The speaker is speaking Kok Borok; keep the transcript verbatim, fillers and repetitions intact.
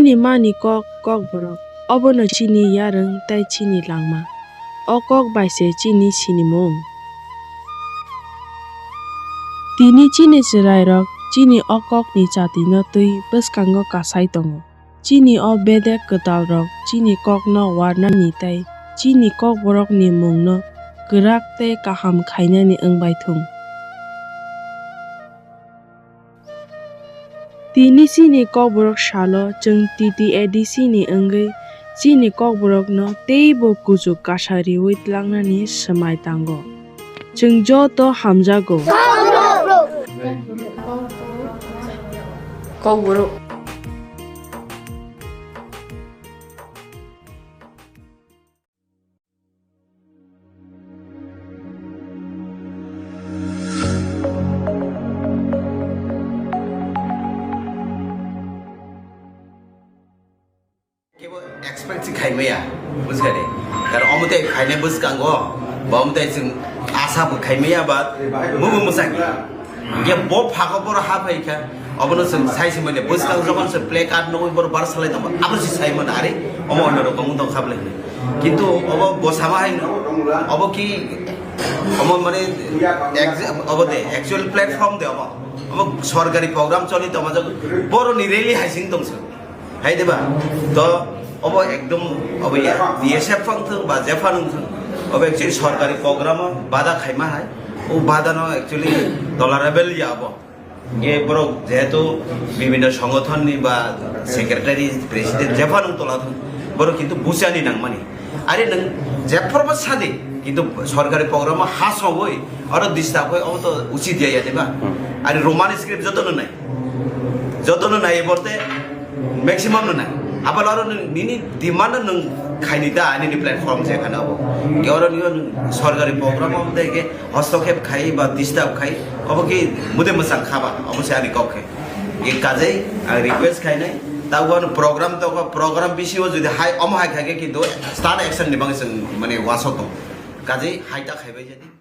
Chini mani kok, Kokborok, obono chini yarwng tei chini langma. O kok bai se chini sinimung. Tini chini chwrairok chini o kokni chatino twi bwskango kasai tongo. Chini o bedek kwtalrok chini kokno warnani tei chini Kokborokni mungno kwrak tei kaham khainani wng bai thung. Tini chini Kokborok salo chwng T T A D C ni wngwi chini Kokborokno teibo kuchuk kasa riwi tlangnani swmai tango. Chwng joto hamjago. Kokborok. Kebo expect si khai maya, bujkha de. Kar omo tei khainai bwskango, ba omo tei chwng asa bo khai maya ba, mubo mwsang. Hingke bo phago boro ha phai kha, obono chwng sai se manya, bwskang jokon se play card nugwi boro bar salai tongma, abo se sai mano, are omo onno rok wng tong kha bwle hinwi. Kintu obo bo sama hai no, obo ki, omo mane, ex-, obo de, actual platform de obo. Obo sorkari program choli tongma jok, boro ni rally hai sing tong se. Hai diba? To obo ekdom obo ya, B S F wng thung ba jepha wng thung, obo actually sorkari program o bada khaima hai, o bada no actually tolerable ya obo. Ye borok jehetu bibhinno songothon ni ba secretary, president jepha wng tola thung, borok kintu buchani nangmani. Are nwng jephorbo sadi, kintu sorkari program o ha sogwi oro disturb oi, obo to uchit ya ya diba? Are Roman script joto no nai. Jotono nai borte maximum no nai. Abal oro nwng nini demand no nwng khaini ta nini platform je khana obo. Ke oro nio nwng sorkari program obo de ke hostokhep khai ba disturb khai obo ke mude mwsang khaba obo se ani kok khe. Ke kajai ang request khainai ta wan program to program bisingo jodi hai omo hai khai ke kintu stern action ni bang seng mane wasok tong. Kajai hai ta khaibai jadi.